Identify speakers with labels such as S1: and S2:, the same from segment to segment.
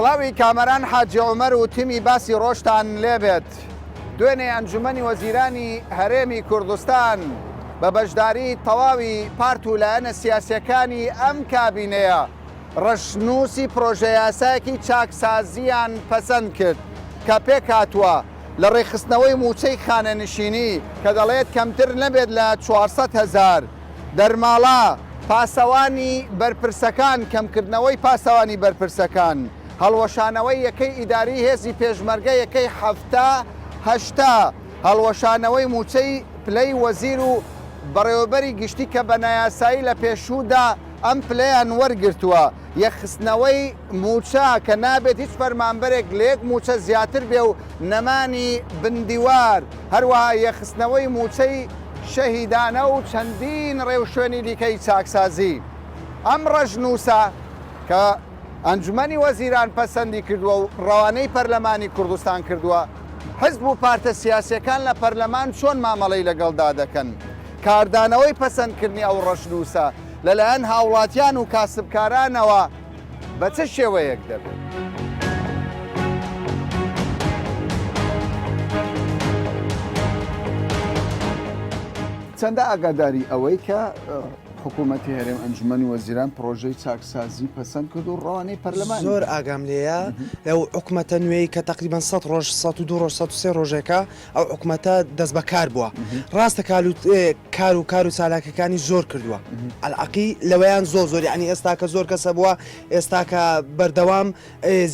S1: سڵاوی کامەران حاجی عومەر و تیمی باسی ڕۆژتان لێبێت. دوێنێ ئەنجومەنی وەزیرانی هەرێمی کوردستان بە بەشداری تەواوی پارت و لایەنە سیاسیەکانی ئەم کابینەیە ڕەشنووسی پرۆژەیاسایەکی چاکسازییان پەسەند کرد کە پێکهاتووە لە ڕێکخستنەوەی مووچەی خانەنشینی کە دەڵێت کەمتر نەبێت لە 400 هەزار دەرماڵە، پاسەوانی بەرپرسەکان، کەمکردنەوەی پاسەوانی بەرپرسەکان، هەڵوەشانەوەی یەکەی ئیداری هێزی پێشمەرگە یەکەی 70 80، هەڵوەشانەوەی مووچەی پلەی وەزیر و بەڕێوەبەری گشتی کە بە نایاسایی لە پێشوودا ئەم پلەیان وەرگرتووە، یەکخستنەوەی مووچە کە نابێت هیچ فەرمانبەرێک لە یەک مووچە زیاتر بێ و نەمانی بندیوار، هەروەها یەکخستنەوەی مووچەی شەهیدانە و چەندین ڕێوشوێنی دیکەی چاکسازی. ئەم ڕەشنووسە کە ئەنجومەنی وەزیران پەسەندی کردووە و ڕەوانەی پەرلەمانی کوردستان کردووە، حزب و پارتە سیاسییەکان لە پەرلەمان چۆن مامەڵەی لەگەڵدا دەکەن؟ کاردانەوەی پەسەندکردنی ئەو ڕەشنووسە لەلایەن هاوڵاتیان و کاسبکارانەوە بە چ شێوەیەک دەبێت؟ چەندە ئاگاداری ئەوەی کە حکوومەتی هەرێم ئەنجومەنی وەزیران پرۆژەی چاکسازی پەسەند کرد و ڕەوانەی پەرلەمان
S2: زۆر ئاگام لێیە لەو حکومەتە نوێی کە تقریبان 100 ڕۆژ 102 ڕۆژ 103 ڕۆژێکە ئەو حکومەتە دەست بەکار بووە ڕاستە کار و کار و چالاکەکانی زۆر کردووە ئەلعقی لەوەیان زۆر زۆر ینی ئێستاکە زۆر کەسە بووە ئێستاکە بەردەوام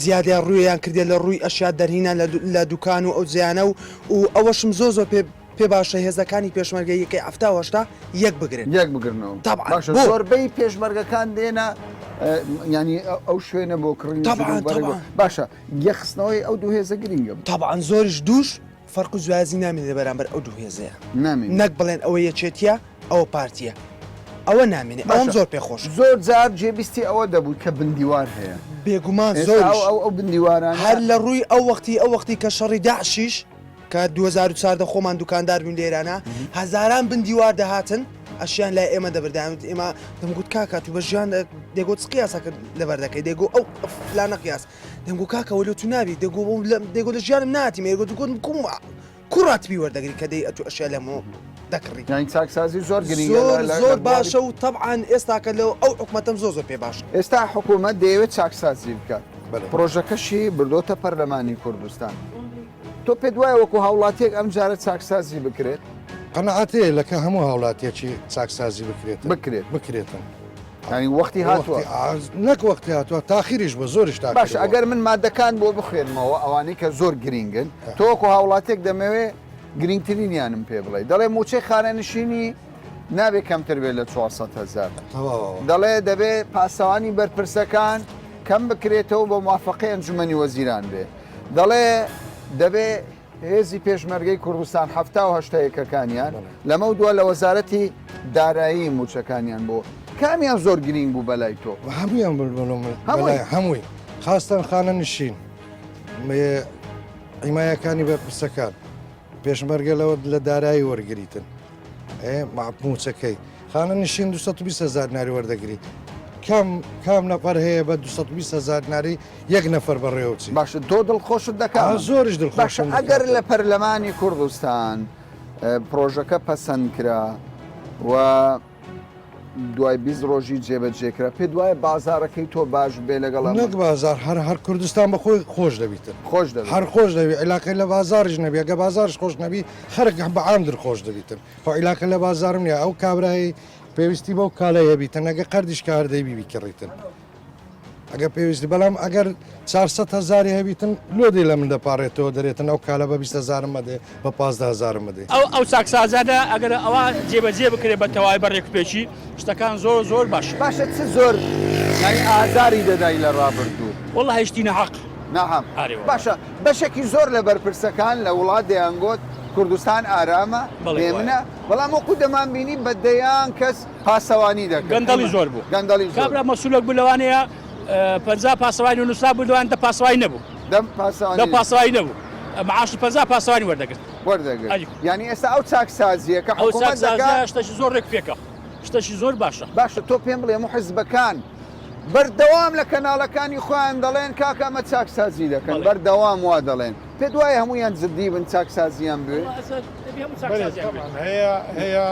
S2: زیادیان ڕوویان کردێ لە ڕووی ئەشیا دەرهینان لە دوکان و ئەو زیانە و و ئەوەشم زۆر زۆر پێ پێ باشە هێزەکانی پێشمەرگە یەکەی 70 یەک بگرن
S1: یەک بگرنەوە
S2: طبعا
S1: باشە زۆربەی پێشمەرگەکان دێنە ینی ئەو شوێنە بۆ کڕین باشە یەکخستنەوەی ئەو دوو هێزە گرینگە.
S2: تەبعەن زۆریش دووش فەرق و جیاوازی نامێنێ لە بەرامبەر ئەو دوو هێزەیا.
S1: نامێنێ.
S2: نەک بڵێن ئەوە یەکێتیە ئەوە پارتیە. ئەوە نامێنێ. ئەوەم
S1: باشە
S2: زۆر پێ خۆشە.
S1: زۆر جار جێبیستی ئەوە دەبووی کە بندیوار هەیە.
S2: بێگومان
S1: ئێستا
S2: زۆریش.
S1: ئەو ئەو ئەو بندیوارانە.
S2: هەر لە ڕووی ئەو وەختی ئەو وەختی کە شەڕی داعشیش کە 2014 خۆمان دوکاندار بووین لێرانە هەزاران بندیوار دەهاتن ئەشیان لای ئێمە دەبرد دەیانوت ئێمە دەمگوت کاکە تو بە ژیان دەگۆ چ قیاسەکە لەبەر دەکەی دەگۆ ئەو فلانە قیاس دەمگو کاکە وەلۆ تو نابی دەگۆ دەگۆ لە ژیانم ناتی مێگۆ تو گوتم کوم کو ڕاتبی وەردەگری کە دەی ئەتو ئەشیا لەمۆ دەکڕی
S1: یانی چاکسازی زۆر گرنگە
S2: زۆر زۆر باشە و تەبعەن ئێستاکە لەو ئەو حکومەتەم زۆر زۆر پێ باشە.
S1: ئێستا حکومەت دەیەوێت چاکسازی بکات پرۆژەکەشی بردۆتە پەرلەمانی کوردستان تۆ پێت وایە وەکو هاوڵاتیەک ئەم جارە چاکسازی بکرێت؟
S3: قەناعەت هەیە لە کە هەموو هاوڵاتیەکی چاکسازی بکرێت
S1: بکرێت
S3: بکرێتن.
S1: یانی وەختی هاتووە.
S3: نەک وەختی هاتووە تاخیریش بووە زۆریش تاخیر
S1: باشە ئەگەر من مادەکان بۆ بخوێنمەوە ئەوانەی کە زۆر گرینگن تۆ وەکو هاوڵاتیەک دەمەوێ گرینگترینیانم پێ بڵێ دەڵێ موچەی خانەنشینی نابێ کەمتر بێت لە 400 هەزار دەڵێ دەبێ پاسەوانی بەرپرسەکان کەم بکرێتەوە بۆ موافقەی ئەنجومەنی وەزیران بێ دەڵێ دەبێ هێزی پێشمەرگەی کوردستان 78 یەکەکانیان لەمە دوا لە وەزارەتی دارایی موچەکانیان بۆ کامیان زۆر گرینگ بوو بەلای تۆ؟
S3: هەموویان هەمووی هەمووی خاستن خانە نشین حیمایەکانی بەرپرسەکان پێشمەرگە لەوە لە دارایی وەرگریتن موچەکەی خانە نشین 220 هزار ناری وەردەگری کام کام نەفەر هەیە بە 220 هزار ناری یەک نەفەر بەڕێوەچی
S1: باشە تۆ دڵخۆشت دەکات
S3: زۆریش دڵخۆشم
S1: باشە ئەگەر لە پەرلەمانی کوردستان پرۆژەکە پەسەند کرا و دوای 20 ڕۆژی جێبەجێکرا پێ دوایە بازارەکەی تۆ باش بێ لەگەڵ
S3: نەک بازار هەر هەر کوردستان بەخۆی خۆش دەبیتن
S1: خۆش دەبێت
S3: هەر خۆش دەبی عیلاقەی لە بازاریش نەبی ئەگە بازارش خۆش نەبی خەرک بە عام در خۆش دەبیتن خۆ عیلاقە لە بازارم نیە ئەو کابرای پێویستی بەو کالەیە بیتن ئەگە قەردیش کار دەیبی بیکڕیتن ئەگەر پێویستی بەڵام ئەگەر 400 هزاری هەبیتن لۆ دێ لە من دەپارێتەوە دەرێتن ئەو کالە بە 20 هزارم مەدێ بە 15 هزارم مەدێ.
S4: ئەو ئەو چاکسازانە ئەگەر ئەوە جێبەجێ بکرێت بە تەواوی بە ڕێکوپێکی شتەکان زۆر زۆر باشە.
S1: باشە چ زۆر یانی ئازاری دەدای لە ڕابردوو؟
S4: وەڵاهی شتی ناحەق.
S1: ناحەق
S4: ئارێ وەڵا.
S1: باشە بەشێکی زۆر لە بەرپرسەکان لە وڵات دەیانگۆت کوردستان ئارامە
S4: بەڵێ وایە.
S1: هێمنە بەڵام وەکو دەمانبینی بە دەیان کەس پاسەوانی دەکرد.
S4: گەندەڵی زۆر بوو.
S1: گەندەڵی زۆر.
S4: کابرا مەسولێک بوو لەوانەیە 50 پاسەوانی نووسرا بوو لەوان دە پاسەوانی نەبوو.
S1: دە پاسەوانی.
S4: دە پاسەوانی نەبوو. معاشی 50 پاسەوانی وەردەگرت.
S1: وەردەگرت. یانی ئێستا ئەو چاکسازییە کە
S4: ئەو
S1: حکوومەت دەکات.
S4: چاکسازییە شتێکی زۆر ڕێک و پێکە. شتێکی زۆر باشە.
S1: باشە تۆ پێم بڵێ هەموو حزبەکان. بەردەوام لە کەناڵەکانی خۆیان دەڵێن کاکە ئەمە چاکسازی دەکەن بەردەوام وا دەڵێن پێت وایە هەموویان جدی بن چاکسازیان بوێ؟
S5: هەیە هەیە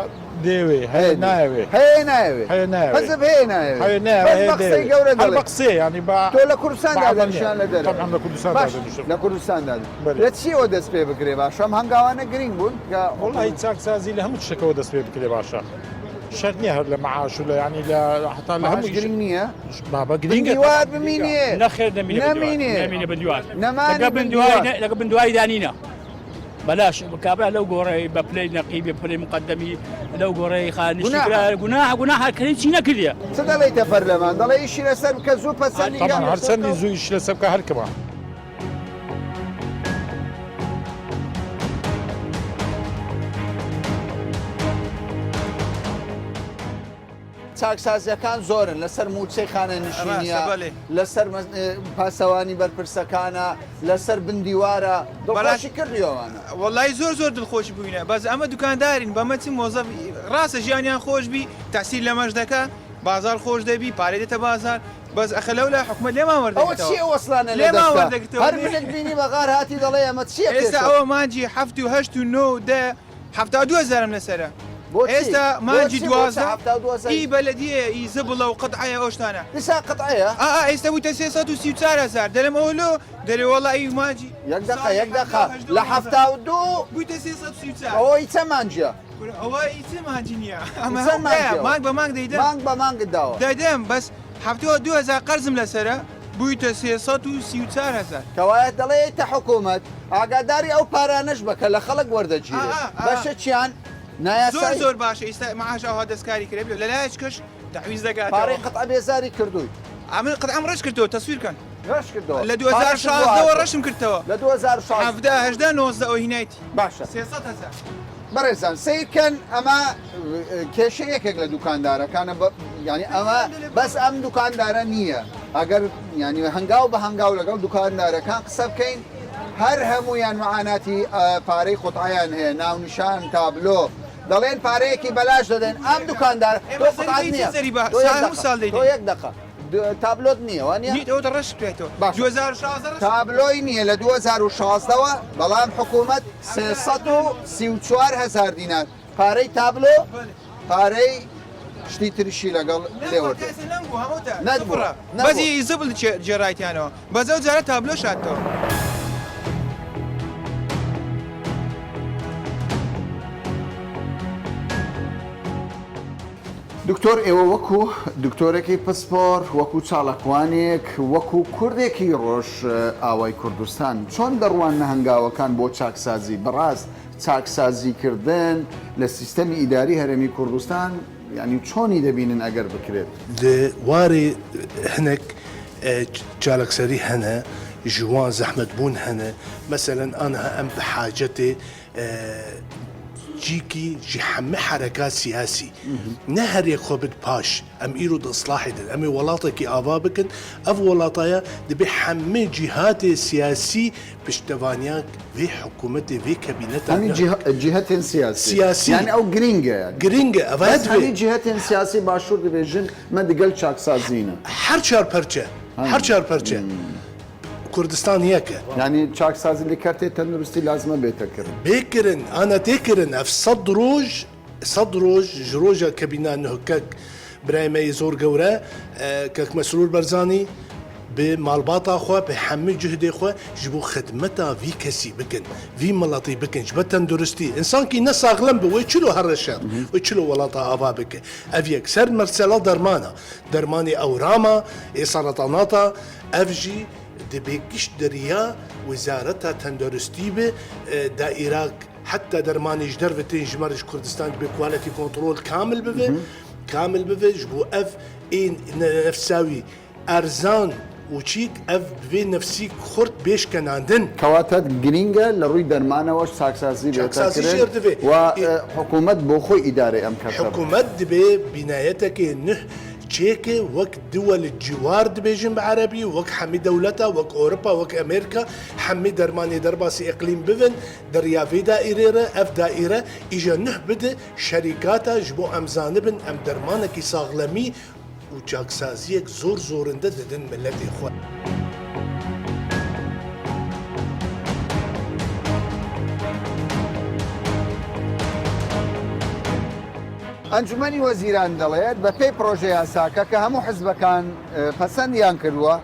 S5: دەیەوێ هەیە نایەوێ
S1: هەیە نایەوێ
S5: هەیە نایەوێ
S1: حزب هەیە نایەوێ
S5: هەیە نایەوێ
S1: بەس بە قسەی گەورە
S5: هەر
S1: دەڵێ
S5: بە قسەیە یانی بە
S1: تۆ لە کوردستان
S5: بە عەمەل
S1: دادەنیشان لە دەرەوە
S5: تەبعەن لە کوردستان
S1: باش
S5: دادەنیشم
S1: لە کوردستان دادەنیشم
S5: بەلێ.
S1: لە چیەوە دەست پێ بکرێ باشە ئەم هەنگاوانە گرینگ بوون کە
S5: وەڵاهی چاکسازی لە هەموو شتێکەوە دەست پێ بکرێ باشە شەرت نییە هەر لە مەعاش و لە یانی لە هەتا لە
S1: مەعاش
S5: هەموو
S1: گرینگ نییە
S5: بابە گرینگە
S1: بندیوار بمینێ
S4: نەخێر نەمینێ بندیوار
S1: نەمینێ
S4: نەمینێ بندیوار
S1: نەمانی
S4: لەگە بندیوار
S1: بندیوار
S4: لەگە بندیواری دانینە بەلاش کابرا لەو گۆڕەی بە پلەی نەقیبی پلەی مقدمی لەو گۆڕەی خانشی
S1: گوناحە.
S4: کرا گوناح گوناح کەی چی نەکردیە
S1: چ دەڵێیتە پەرلەمان دەڵێ ئیشی لەسەر بکە زوو پەسەندی کە
S5: طبعا هەرچەندی زوو ئیش لەسەر بکە هەر کەمە.
S1: چاکسازیەکان زۆرن لەسەر موچەی خانەنشینیە
S6: ڕاستە بەلێ.
S1: لەسەر پاسەوانی بەرپرسەکانە لەسەر بندیوارە دڵخۆشی کردی ئەوانە.
S6: وەڵای زۆر زۆر دڵخۆش بووینە بەس ئەمە دوکاندارین بەمە چ مۆزەف ڕاستە ژیانیان خۆش بی تەسیر لەمەش دەکا بازاڕ خۆش دەبی پارەی دێتە بازاڕ بەس ئەخە لەولا حکومەت لێمان
S1: ئەوە
S6: وەردەگرتەوە
S1: چیە وەسڵانە لە
S6: لێمان
S1: دەستە
S6: وەردەگرتەوە
S1: هەر منت بینی بە غار هاتی دەڵێ ئەمە چیە
S6: ئێستا
S1: کێشە
S6: ئەوە مانگی حەفت و هەشت و نۆ و دە 72 هەزارم لەسەرە
S1: بۆچی؟
S6: ئێستا مانگی
S1: بۆچی؟ بۆچی
S6: 12
S1: 72 هەزار؟
S6: ئی بەلەدیەیە ئی زبڵە و قەتعەیە ئەو شتانە
S1: دیسان قەتعەیە؟
S6: ئا ئا ئێستا بوویتە 334 هەزار دەرم ئەوە لۆ دەرێ وەڵا ئی مانگی
S1: یەک دەقە
S6: ساڵی
S1: یەک دەقە
S6: 78
S1: لە 72
S6: بوویتە 334
S1: ئەوە ئی چە مانگیە؟
S6: کورە ئەوە ئی چ مانگی نییە ئەمە
S1: چەند
S6: هەموو
S1: مانگیەوە؟
S6: مانگ بە مانگ دەیدەم
S1: مانگ بە مانگت داوە
S6: دەدەم بەس 72 هەزار قەرزم لەسەرە بوویتە 334 هەزار.
S1: کەوایە دەڵێیتە حکومەت ئاگاداری ئەو پارانەش بە کە لە خەڵک وەردەگیرێ
S6: ئا ئا ئا.
S1: بەشەکیان
S6: زۆر
S1: نایاسایی
S6: زۆر باشە ئیستا معاش ئاوا دەستکاری کرێ بلێ لەلایەک کەش تەعویز دەکاتەوە.
S1: پارەی قەتعە بێزاری کردووی.
S6: ئەمن قەتعەم ڕەش کردەوە تەسویر کەن.
S1: ڕەش کردەوە.
S6: لە 2016 وە ڕەشم کردەوە.
S1: لە 2016.
S6: 17 18 19 ئەوە هینایتی.
S1: باشە.
S6: 300 هەزار.
S1: بەڕێزان سەیر کەن ئەمە کێشە یەکێک لە دوکاندارەکانە یعنی ئەمە بەس ئەم دوکاندارە نییە ئەگەر یعنی هەنگاو بە هەنگاو لەگەڵ دوکاندارەکان قسە بکەین هەر هەمویان معاناتی پارەی قوتعیان هەیە ناونیشان تابلۆ دەڵێن پارەیەکی بەلاش دەدەن ئەم دوکاندار تۆ قوتعات نییە تۆ یەک دقە تابلۆت نییە وانە تابلۆی نییە لە 2016ەوە بەڵام حکوومەت 334 هزار دینار پارەی تابلۆ پارەی شتی تریشی لەگەڵ لێوەردە
S6: نەبوو بەزی زبل جێڕایتیانەوە بەس ئەو جارە تابلۆ شاتەوە.
S1: دکتۆر ئێوە وەکو دکتۆرێکی پسپۆر وەکو چاڵکوانێک وەکو کوردێکی ڕۆژ ئاوای کوردستان چۆن دەڕواننە هەنگاوەکان بۆ چاکسازی بەڕاست چاکسازیکردن لە سیستەمی ئیداری هەرێمی کوردستان یانی چۆنی دەبینن ئەگەر بکرێت؟
S7: لە وارێ هەنەک چالاکسەری هەنە ji wan zehmetbûn hene. Meselen aniha em bi hacetê cîkî ji hemî hereka siyasî ne her yek xwe bid paş. Em îro di islahê de ne. Em ê welatekî ava bikin. Ev welataya dibê hemî cîhatê siyasî Piştevaniya vê hikûmetê, vê kabîneta
S1: Hemî cîhetên siyasî.
S7: Siyasî.
S1: Yanî ew girîng e yanî.
S7: Girîng e, ev
S1: Bes
S7: divê.
S1: Hemî cîhetên siyasî başûr dibêjin me digel çaksazî ne.
S7: Her çar perçe, her çar perçe. Kurdistan yek e.
S1: Yanî çaksazî li kertê tenduristî lazim e bête kirin.
S7: Bê kirin, ana tê kirin. Ev sed roj Sed roj ji roja kebîna nuh kek birayê me yê zor gewre kek Mesrûr Berzanî bi malbata xwe bi hemî cuhdê xwe ji bo xidmeta vî kesî bikin, vî miletî bikin ji ber tenduristî. Însankî ne saxlem bi wê çilo here şer, wê çilo welata ava bike. Ev yek ser mersela derman a. Dermanê ewram a, ê seretanat a, ev jî dibê gişt deriya Wezareta Tenduristî bi daîrak Heta dermanê ji derve tên ji me re ji Kurdistan dibe quality control kamil bibe kamil bibe ji bo ev ê nefsawî erzan û çîk ev bi vê nefsî xurt bê şkenandin.
S1: Kewate girîng e li rûy dermaneweş çaksazî bête
S7: Çaksazî
S1: kirin
S7: jî er divê.
S1: و hikûmet bo xwe îdarê em kerte bike.
S7: Hikûmet dibê bînayetekê nuh çêke wek diwel cîwar dibêjin bi erebî wek hemî dewleta wek Ewropa wek Amerîka hemî dermanê derbasî îqlîm bibin Di riya vê daîrê re ev daîre îja nuh bide şerîkata ji bo em zanibin em dermanekî saxlemî و چاکسازیەک زۆر زۆرندە دەدن ملەتێ خوە.
S1: ئەنجومەنی وەزیران دەڵێت، بەپێی پڕۆژەیاساکە کە هەموو حزبەکان پەسەندیان کردووە،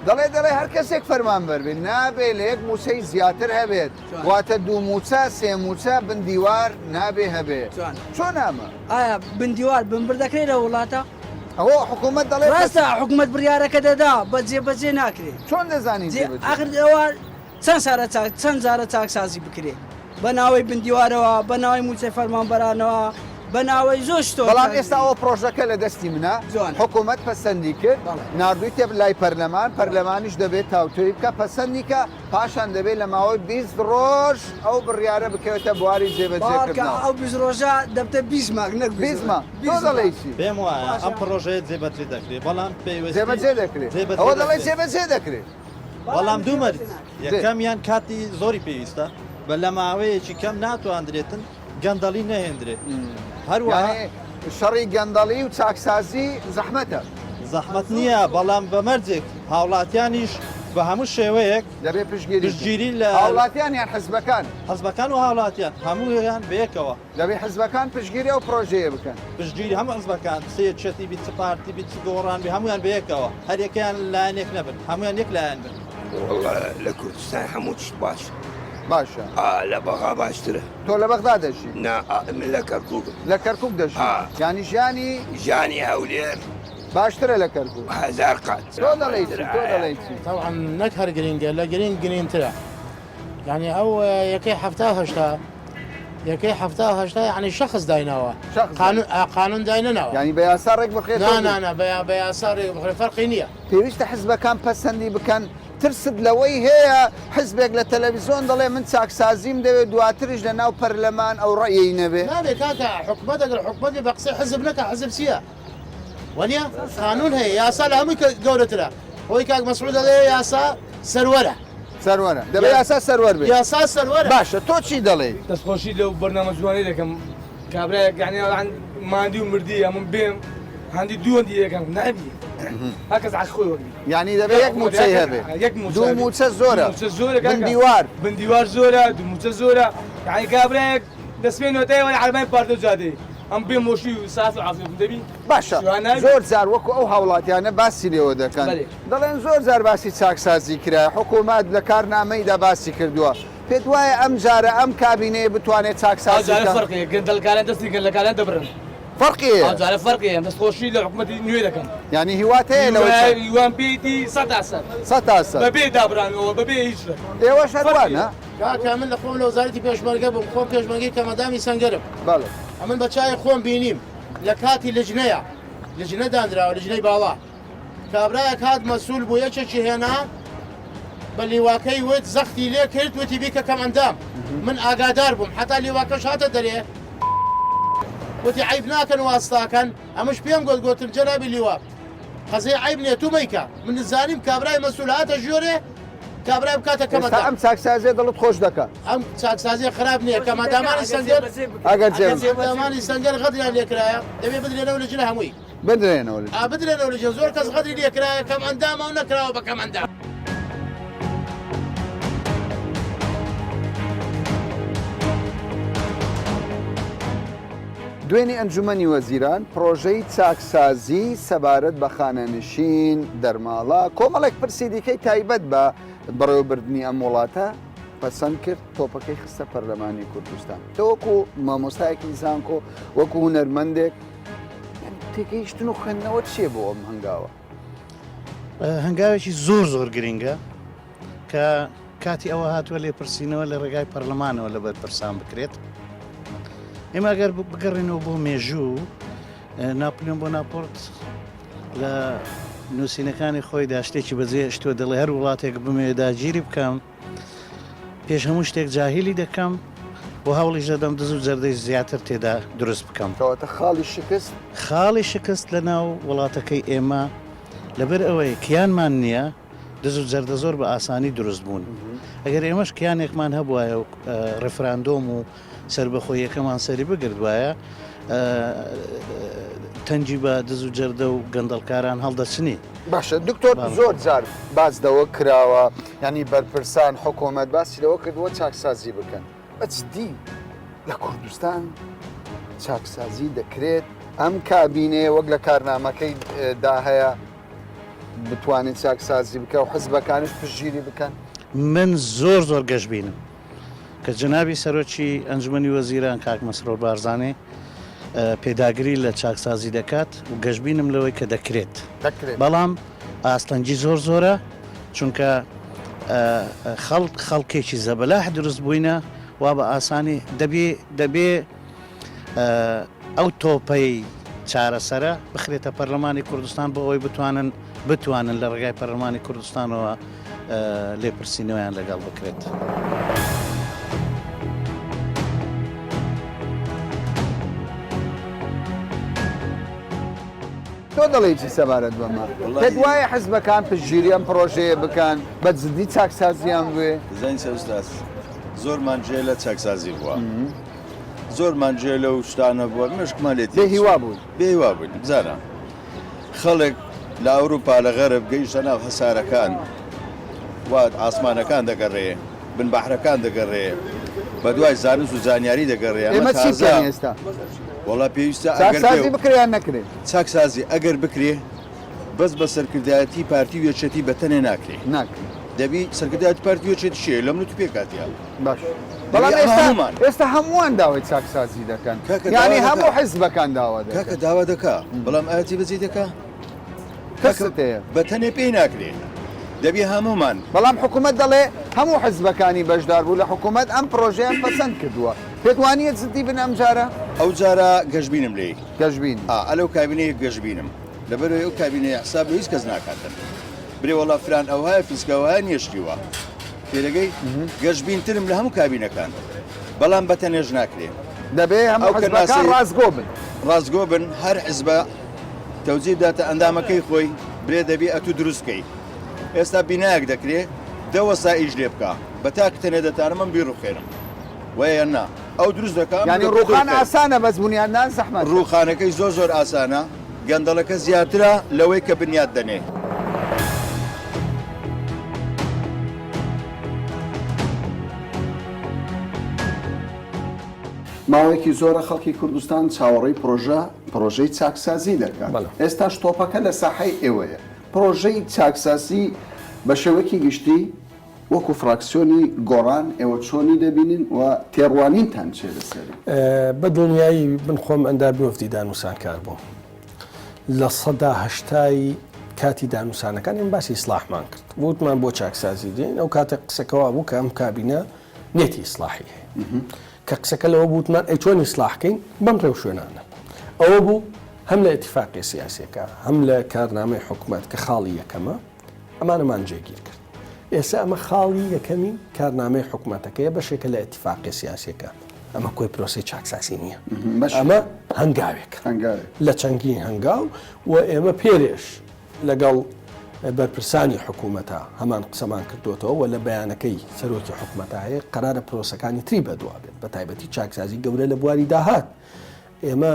S1: دەڵێ دەڵێ هەر کەسێک فەرمانبەر بێت نابێ لە یەک مووچەی زیاتر هەبێت، واتە دوو مووچە، سێ مووچە، بن دیوار نابێ هەبێ. چۆن ئەمە؟
S8: ئایا بن دیوار بنبڕ دەکرێ لە وڵاتە؟
S1: ئەوە حکوومەت دەڵێ
S8: ڕاستە حکوومەت بڕیارەکە دەدا بە جێبەجێ ناکرێ.
S1: چۆن دەزانی جێبەجێ؟
S8: ئاخر ئەوە چەند سارە چاک چەند جارە چاکسازی بکرێ بە ناوەی بن دیوارەوە بە ناوی مووچەی فەرمانبەرانەوە بە ناوەی زۆر شتەوە
S1: بەڵام ئێستا ئەوە پڕۆژەکە لە دەستی منە حکوومەت پەسەندی کرد ناردوویتە لای پەرلەمان پەرلەمانیش دەبێت تاوتوێی بکە پەسەندی کە پاشان دەبێت لە ماوەی 20 ڕۆژ ئەو بڕیارە بکەوێتە بواری جێبەجێکردنەوە.
S8: ئەو 20 ڕۆژە دەبتە 20 مانگ نەک
S1: 20 مانگ. تۆ دەڵێی چی؟
S9: پێم وایە ئەم پڕۆژەیە جێبەجێ دەکرێت بەڵام پەیوەستی
S1: جێبەجێ دەکرێت ئەوە دەڵێ جێبەجێ دەکرێت.
S9: بەڵام دوو مەرج، یەکەمیان کاتی زۆری پێویستە، بە لە ماوەیەکی کەم ناتواندرێتن گەندەڵی نەهێندرێت، هەروەها.
S1: یانی شەڕی گەندەڵی و چاکسازی زەحمەتە.
S9: زەحمەت نییە، بەڵام بە مەرجێک هاوڵاتیانیش بە هەموو شێوەیەک
S1: دەبێ پشتگیری
S9: پشتگیری لە
S1: هاوڵاتیان یان حزبەکان؟
S9: حزبەکان و هاوڵاتیان هەموویان بەیەکەوە.
S1: دەبێ حزبەکان پشتگیری ئەو پرۆژەیە بکەن.
S9: پشتگیری هەموو حزبەکان چ یەکێتی بی چ پارتی بی چ گۆڕان بی هەموویان بەیەکەوە هەر یەکەیان لایەنێک نەبن هەموویان یەک لایەن بن.
S10: وەڵا لە کوردستان هەموو تشت باشە.
S1: باشە.
S10: ئا لە بەغا باشترە.
S1: تۆ لە بەغدا دەژی؟
S10: نا من لە کەرکووکم.
S1: لە کەرکووک دەژی؟
S10: ئا.
S1: یانی ژیانی.
S10: ژیانی هەولێر.
S1: باشترە لە کەرکووک.
S10: هەزار قات.
S1: تۆ دەڵێی چی؟ تۆ دەڵێی چی؟
S11: تەبعەن نەک هەر گرینگە لە گرینگ گرینترە. یعنی ئەو یەکەی حەفتا هەشتا یەکەی حەفتا هەشتا یعنی شەخس دایناوە قانون قانون داینەناوە
S1: یعنی بە یاسا ڕێک بخرێت
S11: نا نا نا بە یاسا ڕێک بخرێت فەرقی نییە
S1: پێویستە حزبەکان پەسەندی بکەن ترست لەوەی هەیە حزبێک لە تەلەڤیزیۆن دەڵێ من چاکسازیم دەوێت دواتریش لە ناو پەرلەمان ئەو ڕەئی نەبێ
S11: نابێ کاکە حکومەت ئەگەر حکومەت بێ بە قسەی حزب نەکا حزب چییە وەنیە قانون هەیە یاسا لە هەمووی گەورەترە خۆی کاک مەسعود دەڵێ یاسا سەروەرە.
S1: سەروەرە دەبێ یاسا سەروەر بێ.
S11: یاسا سەروەرە.
S1: باشە تۆ چی دەڵێی؟
S12: دەستخۆشی لەو بەرنامە جوانەی دەکەم کابرایەک یعنی ماندی و مردی ئەمن بێم هەندی دووەندی یەکەم نابی هەر کەس عەق خۆی وەگری
S1: یعنی دەبێ یەک مووچەی هەبێ
S12: یەک مووچە
S1: دوو مووچە زۆرە
S12: مووچە زۆرە
S1: بن دیوار
S12: بن دیوار زۆرە دوو مووچە زۆرە یعنی کابرایەک دەستپێنەوە تای وەلا عەربای پاردە جادەی ئەم بێ مۆشی و ساف و عافیەتم دەبی
S1: باشە زۆر جار وەکو ئەو هاوڵاتیانە باسی لێوە دەکەن دەڵێن زۆر جار باسی چاکسازی کرا حکوومەت لە کارنامەیدا باسی کردووە پێت وایە ئەم جارە ئەم کابینەیە بتوانێت چاکسازی
S12: بکات؟ فەرقی گەندەڵکاران دەستی گەندەڵکاران دەبرن
S1: فەرقی هەیە
S12: جارە فەرقی هەیە دەستخۆشی لە حکوومەتی نوێ دەکەم
S1: یعنی هیوات هەیە لەوەی
S12: هیوام پێیتی 100%
S1: 100%
S12: بەبێ دابرانەوە بەبێ هیچ
S1: ئێوەش هەر وانە
S11: کاکە من لە خۆم لە وەزارەتی پێشمەرگە بووم خۆم پێشمەرگەی کەمەدامی سەنگەرم
S1: بەڵێ
S11: ئەمن بە چاوی خۆم بینیم لە کاتی لجنەیە لجنە دانراوە لجنەی باڵا کابرایەک هات مەسول بوو یەکێکی هێنا بە لیواکەی وت زەختی لێ کرد وتی بیکە کەم ئەندام من ئاگادار بووم حتا لیواکەش هاتە دەرێ وتی عیب ناکەن واستاکەن ئەمەش پێم گوت گوتم جەنابی لیوا قەزیە عەیب نیە تو مەیکە من زانیم کابرای مەسول هاتە ژۆرێ کابرای بکاتە
S1: ئێستا
S11: کەمەدام
S1: ئەم چاکسازیە دڵت خۆش دەکا.
S11: ئەم چاکسازیە خراپ نیە کەمەدامانی سەنگەر
S1: ئەگەر جێ
S11: کەمەدامانی سەنگەر غەدریان لێکرایە دەبێ بدرێنەوە لە جلە هەمووی
S1: بدرێنەوە لە
S11: ئا بدرێنەوە لە جلە زۆر کەس غەدری لێکرایە کەم ئەندامە و نەکراوە بە کەم ئەندام.
S1: دوێنێ ئەنجومەنی وەزیران پڕۆژەی چاکسازی سەبارەت بە خانەنشین، دەرماڵە، کۆمەڵێک پرسی دیکەی تایبەت بە بەڕێوەبردنی ئەم وڵاتە پەسەند کرد، تۆپەکەی خستە پەرلەمانی کوردستان. تۆ وەکو مامۆستایەکی زانکۆ، وەکو هونەرمەندێک تێگەیشتن و خوێندنەوە چییە بۆ ئەم هەنگاوە؟
S13: هەنگاوێکی زۆر زۆر گرنگە کە کاتی ئەوە هاتووە لێپرسینەوە لە ڕێگای پەرلەمانەوە لە بەرپرسان بکرێت. ئێمە ئەگەر بگەڕێنەوە بۆ مێژوو ناپلیۆن بۆناپۆرت لە نووسینەکانی خۆیدا شتێکی بەجێ شتوە دەڵێ هەر وڵاتێک بمەوێ داگیری بکەم پێش هەموو شتێک جاهیلی دەکەم و هەوڵیش دەدەم دز و جەردەی زیاتر تێدا دروست بکەم.
S1: کەواتە خاڵی شکست؟
S13: خاڵی شکست لە ناو وڵاتەکەی ئێمە لەبەر ئەوەی کیانمان نییە، دز و جەردە زۆر بە ئاسانی دروست بوون. ئەگەر ئێمەش کیانێکمان هەبوایە و ڕیفراندۆم و سەربەخۆییەکەمان سەری بگردبایە، تەنگی بە دز و جەردە و گەندەڵکاران هەڵدەچنی.
S1: باشە دکتۆر زۆر جار باس لەوە کراوە یانی بەرپرسان حکۆمەت باسی لەوە کردووە چاکسازی بکەن بە جدی لە کوردستان چاکسازی دەکرێت ئەم کابینەیە وەک لە کارنامەکەی دا هەیە بتوانێت چاکسازی بکە و حزبەکانش پشتگیری بکەن؟
S13: من زۆر زۆر گەشبینم کە جەنابی سەرۆکی ئەنجومەنی وەزیران کاک مەسرور بارزانی پێداگری لە چاکسازی دەکات و گەشبینم لەوەی کە دەکرێت بەڵام ئاستەنگی زۆر زۆرە چونکە خەڵک خەڵکێکی زەبەلاح دروست بووینە وا بە ئاسانی دەبێ دەبێ ئەو تۆپەی چارەسەرە بخرێتە پەرلەمانی کوردستان بۆ ئەوەی بتوانن بتوانن لە ڕێگای پەرلەمانی کوردستانەوە لێپرسینەوەیان لەگەڵ بکرێت.
S1: تۆ دەڵێی چی سەبارەت بەمە؟ پێت وایە حزبەکان پشتگیری ئەم پڕۆژەیە بکەن، بە جدی چاکسازیان بوێ؟
S14: دەزانی چیە ئوستاز، زۆرمان جێ لە چاکسازی بووە. زۆرمان جێ لەو شتانە بووە مێشکمان لێ
S1: بێ هیوا بووین.
S14: بێ هیوا بووین بزانە خەڵک لە ئەوروپا لە غەرب گەیشتە ناو هەسارەکان و ئاسمانەکان دەگەڕێ بن بەحرەکان دەگەڕێ بە دوای زانست و زانیاری دەگەڕێ
S1: ئێمە چی بکەین ئێستا؟
S14: وەڵا پێویستە ئەگەر
S1: چاکسازی بکرێ یان نەکرێ؟
S14: چاکسازی ئەگەر بکرێ بەس بە سەرکردایەتی پارتی و یەکێتی بە تەنێ ناکرێ
S1: ناکرێ
S14: دەبی سەرکردایەتی پارتی و یەکێتی چیە لە من و تو پێکهاتیە
S1: باش بەڵام ئێستا ئێستا هەمووان داوای چاکسازی دەکەن یانی هەموو حزبەکان داوا دەکەن
S14: کاکە داوا دەکا بەڵام ئایا جێبەجێ دەکا
S1: کەست هەیە
S14: بە تەنێ پێی ناکرێ دەبی هەموومان
S1: بەڵام حکوومەت دەڵێ هەموو حزبەکانی بەشدار بوو لە حکوومەت ئەم پرۆژەیان پەسەند کردووە پێت وانییە جدی بن ئەم جارە؟
S14: ئەو جارە گەشبینم لێی
S1: گەشبین
S14: ئا ئەلەو کابینەیە گەشبینم لەبەرئەوەی ئەو کابینەیە حساب لۆ هیچ کەس ناکاتن برێ وەڵا فران ئەوهایە فیسکە ئەوهایە نیە شتی وا تێدەگەی گەشبینترم لە هەموو کابینەکان بەڵام بە تەنێش ناکرێ
S1: دەبێ هەموو
S14: ئەو کە
S1: حزبەکان
S14: ناسەی
S1: ڕاستگۆ بن
S14: ڕاستگۆ بن هەر حزبە تەوجیه بداتە ئەندامەکەی خۆی برێ دەبی ئەتوو دروست کەی ئێستا بینایەک دەکرێ دە وەسا ئیش لێ بکا بە تاک تەنێ دەتانم ئەم بیڕوخێنم وایە یان نا ئەو دروست دەکا من
S1: یانی
S14: دەتوو
S1: ڕووخان
S14: دروست
S1: ئاسانە بەس بونیادنان زەحمەتە.
S14: ڕووخانەکەی زۆر زۆر ئاسانە گەندەڵەکە زیاترە لەوەی کە بنیات دەنێ.
S1: ماوەیەکی زۆرە خەڵکی کوردستان چاوەڕێی پرۆژە پرۆژەی چاکسازی دەکات ئێستاش تۆپەکە لە ساحەی ئێوەیە پرۆژەی چاکسازی بە شێوەیەکی گشتی وەکو فراکسیۆنی گۆڕان ئێوە چۆنی دەبینن و تێڕوانینتان چیە لەسەری؟
S15: بە دڵنیایی من خۆم ئەندامی وەفدی دانوسانکار بووم. لە هەشتای کاتی دانوسانەکان ئێمە باسی ئیسڵاحمان کرد. وتمان بۆ چاکسازی دێین. ئەو کاتە قسەکە وا بوو کە ئەم کابینە نێتی ئیسڵاحی هەیە. کە قسەکە لەوە بوو وتمان ئەی چۆن ئیسڵاح کەین؟ بەم ڕێوشوێنانە. ئەوە بوو هەم لە ئیتیفاقیە سیاسیەکە هەم لە کارنامەی حکومەت کە خاڵی یەکەمە ئەمانەمان جێگیر کرد. ئێستا ئەمە خاڵی یەکەمی کارنامەی حکومەتەکەیە، بەشێکە لە ئیتیفاقیە سیاسیەکە. ئەمە کۆی پرۆسەی چاکسازی نییە. ئەمە هەنگاوێکە لە چەندین هەنگاو و ئێمە پێرێش لەگەڵ بەرپرسانی حکوومەتە هەمان قسەمان کردوێتەوە و لە بەیانەکەی سەرۆکی حکوومەتە هەیە قەرارە پرۆسەکانی تری بەدوا بێت بە تایبەتی چاکسازی گەورە لە بواری داهات ئێمە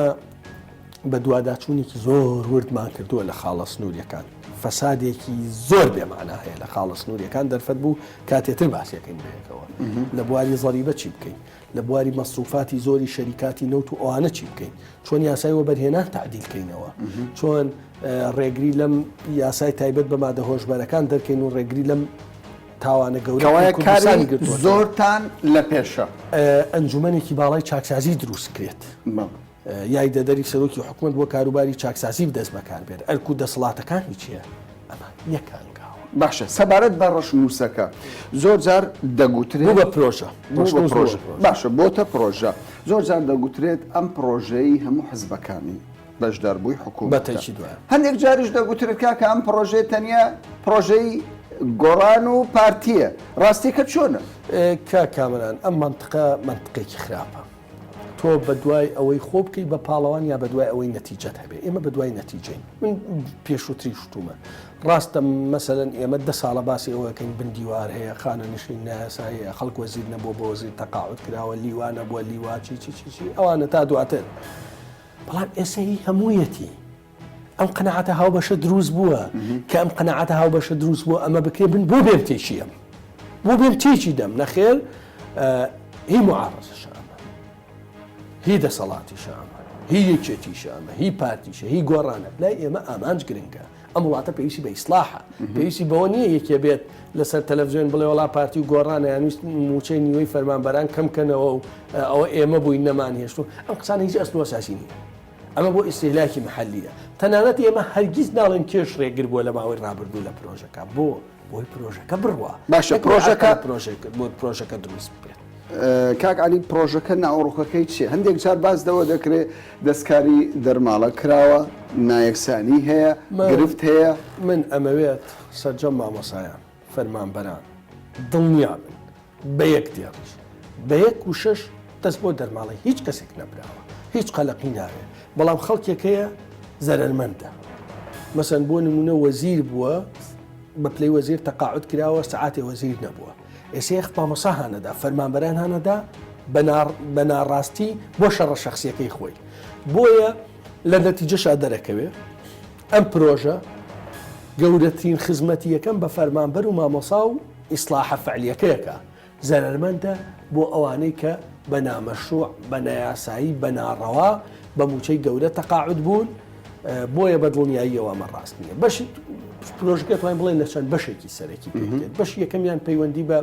S15: بەدواداچوونێکی زۆر وردمان کردووە لە خاڵە سنووریەکان فەسادێکی زۆر بێمانا هەیە لە خاڵە سنووریەکان دەرفەت بوو کاتێتر باسیەکەین بەیەکەوە لە بواری زەریبە چی بکەین لە بواری مەسروفاتی زۆری شەریکاتی نەوت و ئەوانە چی بکەین چۆن یاسای وەبەرهێنان تعدیل کەینەوە چۆن ڕێگری لەم یاسای تایبەت بە مادە هۆشبەرەکان دەرکەین و ڕێگری لەم تاوانە گەورە
S1: کاری زۆرتان لە پێشە
S15: ئەنجومەنێکی باڵای چاکسازی دروست کرێت یاریدەدەری سەرۆکی حکومەت بۆ کاروباری چاکسازی دەست بەکار بێت، ئەرک و دەسەڵاتەکانی چییە؟ ئەمە یەک هەنگاوە.
S1: باشە سەبارەت بە ڕەشنووسەکە زۆر جار دەگوترێت.
S15: بوو بە پرۆژە.
S1: بوو بە پرۆژە. باشە بۆتە پرۆژە. زۆر جار دەگوترێت ئەم پرۆژەی هەموو حزبەکانی بەشداربووی حکوومەتە.
S15: بە تەئکید وایە.
S1: هەندێک جاریش دەگوترێت کاکە ئەم پرۆژەیە تەنیا پرۆژەی گۆڕان و پارتییە. ڕاستییەکە چۆنە؟
S15: کاک کامەران ئەم مەنتقە مەنتقێکی خراپە. تۆ بەدوای ئەوەی خۆ بکەی بە پاڵەوان یا بەدوای ئەوەی نەتیجەت هەبێ ئێمە بەدوای نەتیجەین من پێشووتری شتومە ڕاستە مەسەلەن ئێمە دە ساڵە باسی ئەوەکەین بندیوار هەیە خانە نشین نایاساییە خەڵک وەزیر نەبووە بۆ وەزیر تەقاعد کراوە لیوا نەبووە لیوا چی چی چی چی ئەوانە تا دواتر. بەڵام ئێستا هی هەموویەتی. ئەم قەناعەتە هاوبەشە دروست بووە کە ئەم قەناعەتە هاوبەشە دروست بووە ئەمە بکرێ من بۆ بێم تێکی ئەم بۆ بێم تێکی دەم نەخێر هی معارەزەشە ئەمە هی دەسەڵاتیشە ئەمە هی یەکێتیشە ئەمە هی پارتیشە هی گۆڕانە لای ئێمە ئامانج گرنگە ئەم وڵاتە پێویستی بە ئیسلاحە پێویستی بەوە نییە یەکێ بێت لەسەر تەلەڤزیۆن بڵێ وڵا پارتی و گۆڕانە یانویست موچەی نیوەی فەرمانبەران کەم کەنەوە و ئەوە ئێمە بووین نەمان هێشت و ئەم قسانە هیچ ئەسل و ئەساسی نییە ئەمە بۆ ئیستیهلاکی محەلییە. تەنانەت ئێمە هەرگیز ناڵێن کێش ڕێگر بووە لە ماوەی ڕابردوو لە پرۆژەکە. بۆ؟ بۆی پرۆژەکە بڕوا.
S1: باشە
S15: نەک
S1: پرۆژەکە
S15: پرۆژەکە بۆ پرۆژەکە دروست ببێت.
S1: کاک عەلی پرۆژەکە ناوەڕۆکەکەی چیە؟ هەندێک جار باس لەوە دەکرێ دەستکاری دەرماڵە کراوە، نایەکسانی هەیە، گرفت هەیە.
S15: من ئەمەوێت سەرجەم مامۆسایان، فەرمانبەران دڵنیا بن بە یەک دێڕیش، بە یەک وشەش دەست بۆ دەرماڵەی هیچ کەسێک نەبراوە، هیچ قەلەقی ناوێ، بەڵام خەڵکێک هەیە زەرەرمەندە. مەسەن بۆ نموونە وەزیر بووە، بە پلەی وەزیر تەقاعود کراوە، سەعاتێ وەزیر نەبووە. ئێستا یەخ مامۆستا هانەدا، فەرمانبەران هانەدا بە ناڕاستی بۆ شەڕە شەخسییەکەی خۆی. بۆیە لە نەتیجەشا دەرەکەوێ ئەم پرۆژە گەورەترین خزمەتی یەکەم بە فەرمانبەر و مامۆسا و ئیسڵاحە فعلیەکەیەکە زەرەرمەندە بۆ ئەوانەی کە بە نامەشروع، بە نایاسایی، بە ناڕەوا، بە موچەی گەورە تەقاعود بوون، بۆیە بە دڵنیاییەوە ئەمە ڕاست نییە. بەشی پرۆژەکە توانین بڵێن لە چەند بەشێکی سەرەکی پێک دێت. بەشی یەکەمیان پەیوەندی بە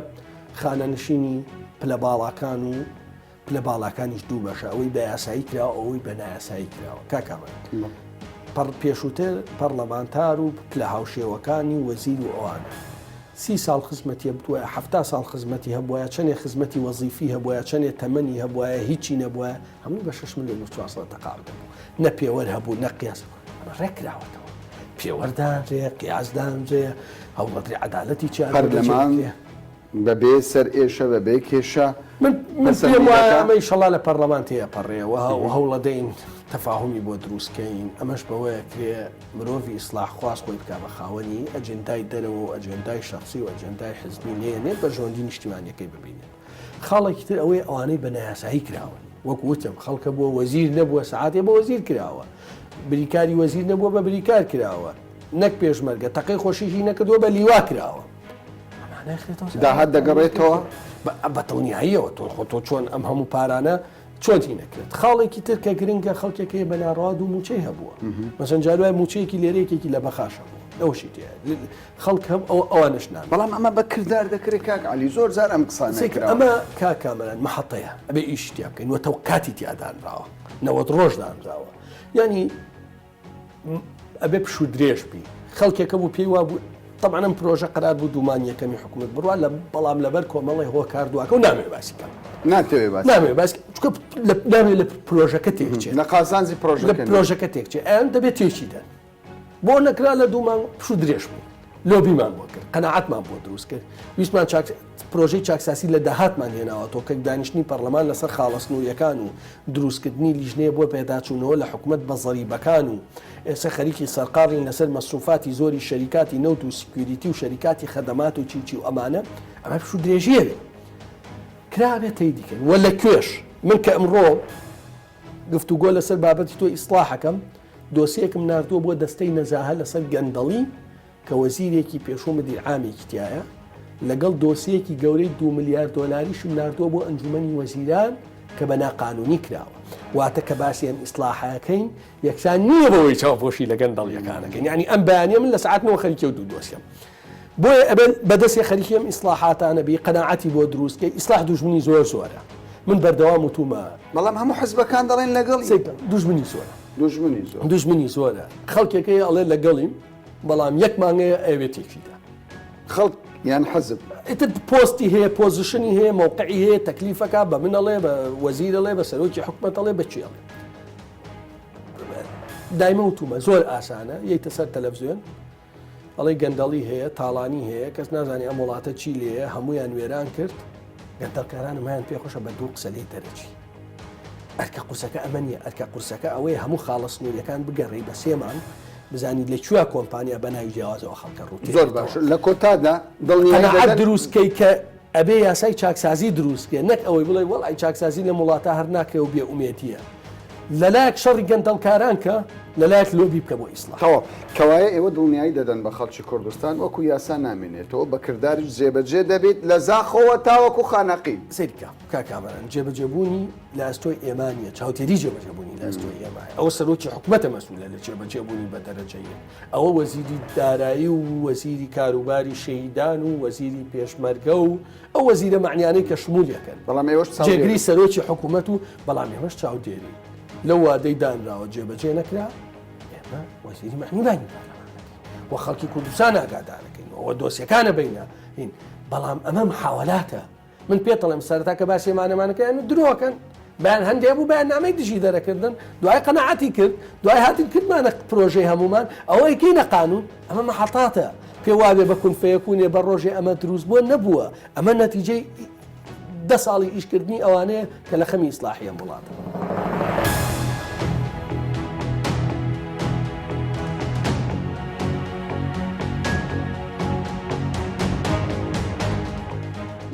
S15: خانەنشینی پلە باڵاکان و پلە باڵاکانیش دوو بەشە، ئەوەی بە یاسایی کراوە، ئەوەی بە نایاسایی کراوە. کاک کامەران، پەڕ پێشووتر پەڕلەمانتار و پلە هاوشێوەکانی وەزیر و ئەوانە سی ساڵ خزمەتی هەبووایە، 70 ساڵ خزمەتی هەبووایە، چەندێ خزمەتی وەزیفی هەبووایە، چەندێ تەمەنی هەبووایە، هیچی نەبووایە، هەمووی بە 6 ملیۆن و 400 تەقاعد دەبوو. نە پێوەر هەبوو، نە قیاس هەبوو. ئەمە ڕێککراوەتەوە. پێوەر دانرێ، قیاس دانرێ، هەوڵەدرێ عەدالەتی چیان
S1: پەرلەمان بەبێ سەرئێشە بەبێ کێشە
S15: من من پێم وایە ئەمە ئیشەڵا لە پەرلەمان تێئەپەڕێ و هەوڵەدەین تەفاهومی بۆ دروست کەین ئەمەش بەوەیە کرێ مرۆڤی ئیسلاح خواز خۆی بکا بە خاوەنی ئەجێندای دەرەوە و ئەجێندای شەخسی و ئەجێندای حزبی نێنێت بەرژەوەندی نیشتیمانیەکەی ببینێت خاڵێکی تر ئەوەیە ئەوانەی بە نایاسایی کراون وەک وتم خەڵکە بووە وەزیر نەبووە سەعاتێ بە وەزیر کراوە بریکاری وەزیر نەبووە بە بریکار کراوە نەک پێشمەرگە تەقەی خۆشیشی نەکردووە بە لیوا کراوە
S1: داهات دەگەڕێتەوە؟
S15: بە دڵنیاییەوە تۆ خۆ تۆ چۆن ئەم هەموو پارانە چۆن هی نەکرێت خاڵێکی تر کە گرنگە خەڵکێک هەیە بە ناڕەوا دوو موچەی هەبووە مەسەن جار وای موچەیەکی لێرە یەکێکی لە بەخاش هەبوو ئەوشی تێ خەڵک هەم ئەو ئەوانش نان
S1: بەڵام ئەمە بە کردار دەکرێت کاک عەلی زۆر جار ئەم قسانە
S15: کراوە. ئەمە کاک کامەران مەحەتەیە ئەبێ ئیشی تیا بکەین و تەوقاتی تیا دانراوە 90 ڕۆژ دانراوە یعنی ئەبێ پشوو درێژ بی خەڵکێک هەبوو پێی وابوو طبعا ئەم پرۆژە قەرار بوو دوو مانگ یەکەمی حکوومەت بڕوا لە بەڵام لەبەر کۆمەڵی هۆکار دواکە و نامەوێ باسی کەم
S1: ناتەوێ باسی
S15: نامەوێ باسی چونکە نامەوێ لە پرۆژەکە تێکچێت
S1: لە قازانجی
S15: لە
S1: پرۆژەکە نییە.
S15: پرۆژەکە تێکچێت ئەیان دەبێت تێکی دەن بۆ نەکرا لە دوو مانگ پشوو درێژ بوو لۆبیمان بۆ کرد قەناعەتمان بۆ دروست کرد ویستمان چاک پرۆژەی چاکسازی لە داهاتمان هێناوەتەوە کە دانیشتنی پەرلەمان لەسەر خاڵە سنووریەکان و دروستکردنی لیژنەیە بۆ پێداچوونەوە لە حکومەت بە زەریبەکان و ئێستا خەریکی سەرقاڵین لەسەر مەسروفاتی زۆری شەریکاتی نەوت و security و شەریکاتی خەدەمات و چی چی و ئەمانە ئەمە پشوو درێژیە بێ کرابێت تەیدی کەین وە لە کوێش من کە ئەمڕۆ گفتوگۆ لەسەر بابەتی تۆ ئیسڵاحەکەم دۆسیەکم ناردووە بۆ دەستەی نەزاهە لەسەر گەندەڵی کە وەزیرێکی پێشوو مدیر عامێکی تیایە، لەگەڵ دۆسیەیەکی گەورەی دوو ملیار دۆلاریشم ناردووە بۆ ئەنجومەنی وەزیران کە بە ناقانونی کراوە. واتە کە باسی ئەم ئیسڵاحەکەین یەکسان نییە بەوەی چاوپۆشی لە گەندەڵیەکانەکەین. یانی ئەم بەیانیە من لە سەعات نۆ خەریکی ئەو دوو دۆسیەم. بۆیە ئەبێ بەدەستی خەریکی ئەم ئیسڵاحاتانە بی، قەناعەتی بۆ دروست کەی. ئیسڵاح دوژمنی زۆر زۆرە. من بەردەوام وتومە.
S1: بەڵام هەموو حزبەکان دەڵێن لەگەڵی.
S15: دوژمنی زۆرە.
S1: دوژمنی زۆرە.
S15: دوژمنی زۆرە. خەڵکێک هەیە ئەڵێ لەگەڵیم. بەڵام یەک مانگەیە ئەیەوێت تێکی دا.
S1: خەڵک یان حزب؟
S15: ئیتر پۆستی هەیە، position ی هەیە، مەوقعی هەیە، تەکلیفەکە بە من ئەڵێ، بە وەزیر ئەڵێ، بە سەرۆکی حکومەت ئەڵێ، بە کێ ئەڵێ. دایمە وتومە زۆر ئاسانە یەیتە سەر تەلەڤزیۆن ئەڵێ گەندەڵی هەیە، تاڵانی هەیە، کەس نازانێ ئەم وڵاتە چی لێیە، هەمویان وێران کرد. گەندەڵکارانم هەیان پێخۆشە بە دوو قسە لێی دەرەچی. ئەرکە قورسەکە ئەمە نییە، ئەرکە قورسەکە ئەوەیە هەموو خاڵە سنووریەکان بگەڕێی بە سێ مانگ بزانی لە کوێ کۆمپانیا بە ناوی جیاوازەوە خەڵکە ڕووتێ.
S1: زۆر باش لە کۆتادا دڵنیایی
S15: قەناعەت
S1: دەدەن؟
S15: دروست کەی کە ئەبێ یاسای چاکسازی دروست کەی نەک ئەوەی بڵێی وەڵای چاکسازی لەم وڵاتە هەر ناکرێ و بێ ئومێدییە. لەلایەک شەڕی گەندەڵکاران کە، لەلایەک لۆبی بکە بۆ ئیسڵاح.
S1: تەواو. کەوایە ئێوە دڵنیایی دەدەن بە خەڵکی کوردستان وەکو یاسا نامێنێتەوە، بە کرداریش جێبەجێ دەبیت لە زاخۆوە تاوەکو خانەقین.
S15: سەیرکە کاک کامەران، جێبەجێبوونی لە ئەستۆی ئێمە نییە، چاودێری جێبەجێبوونی لە ئەستۆی ئێمەیە. ئەوە سەرۆکی حکومەتە مەسئولە لە جێبەجێبوونی بە دەرەجە یەک. ئەوە وەزیری دارایی و وەزیری کاروباری شەهیدان و وەزیری پێشمەرگە و ئەو وەزیرە مەعنیانەی کە شمولیەکەن.
S1: بەڵام ئێوەش چاودێرن.
S15: جێگری سەرۆکی حکومەت و بەڵام ئێمەش چاودێرین. لەو وادەی دانراوە جێبەجێ نەکرا، ئێمە وەزیری مەعنی بانگی پەرلەمان دەکەین و خەڵکی کوردستان ئاگادارەکەین و دۆسیەکانە بینە هین. بەڵام ئەمە محاوەلاتە. من پێت دەڵێم سەرەتا کە باسی ئەمانەمانەکەیان و درۆکەن بەیان هەندێ بوو بەیاننامەی دژی دەرەکردن دوای قەناعەتی کرد دوای هاتین کردمانە پرۆژەی هەمومان ئەوەی کەینە قانون ئەمە مەحەتاتە پێ وابێ بە کون فەیەکونێ بە ڕۆژێ ئەمە دروست بووە نەبووە ئەمە نەتیجەی دە ساڵی ئیشکردنی ئەوانەیە کە لە خەمی ئیسلاحی ئەم وڵاتە.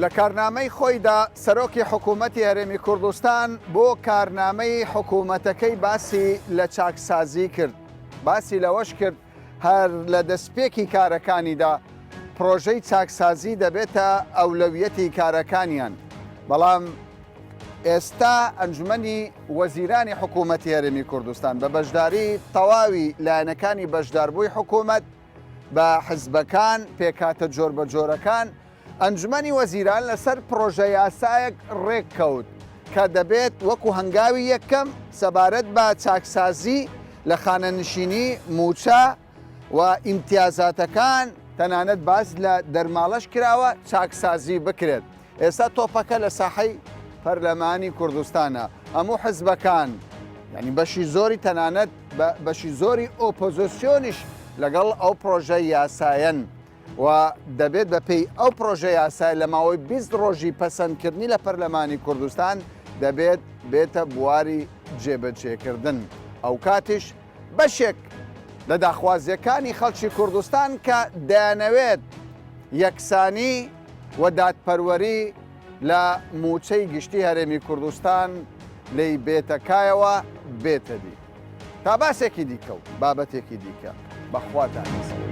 S1: لە کارنامەی خۆیدا سەرۆکی حکوومەتی هەرێمی کوردستان بۆ کارنامەی حکوومەتەکەی باسی لە چاکسازی کرد باسی لەوەش کرد هەر لە دەستپێکی کارەکانیدا پرۆژەی چاکسازی دەبێتە ئەولەویەتی کارەکانیان بەڵام ئێستا ئەنجومەنی وەزیرانی حکوومەتی هەرێمی کوردستان بە بەشداری تەواوی لایەنەکانی بەشداربووی حکوومەت بە حزبەکان، پێکهاتە جۆربەجۆرەکان، ئەنجومەنی وەزیران لەسەر پڕۆژە یاسایەک ڕێککەوت کە دەبێت وەکو هەنگاوی یەکەم سەبارەت بە چاکسازی لە خانەنشینی، مووچە و ئیمتیازاتەکان، تەنانەت باس لە دەرماڵەش کراوە چاکسازی بکرێت. ئێستا تۆپەکە لە ساحەی پەرلەمانی کوردستانە، هەموو حزبەکان، یانی بەشی زۆری تەنانەت بەشی زۆری ئۆپۆزسیۆنیش لەگەڵ ئەو پرۆژە یاسایەن و دەبێت بەپێی ئەو پرۆژە یاسای لە ماوەی 20 ڕۆژی پەسەندکردنی لە پەرلەمانی کوردستان دەبێت بێتە بواری جێبەجێکردن ئەو کاتیش بەشێک لە داخوازیەکانی خەڵکی کوردستان کە دەیانەوێت یەکسانی و دادپەروەری لە مووچەی گشتی هەرێمی کوردستان لێی بێتە کایەوە بێتە دی. تا باسێکی دیکە و بابەتێکی دیکە بە خواتان ئەسپێرم.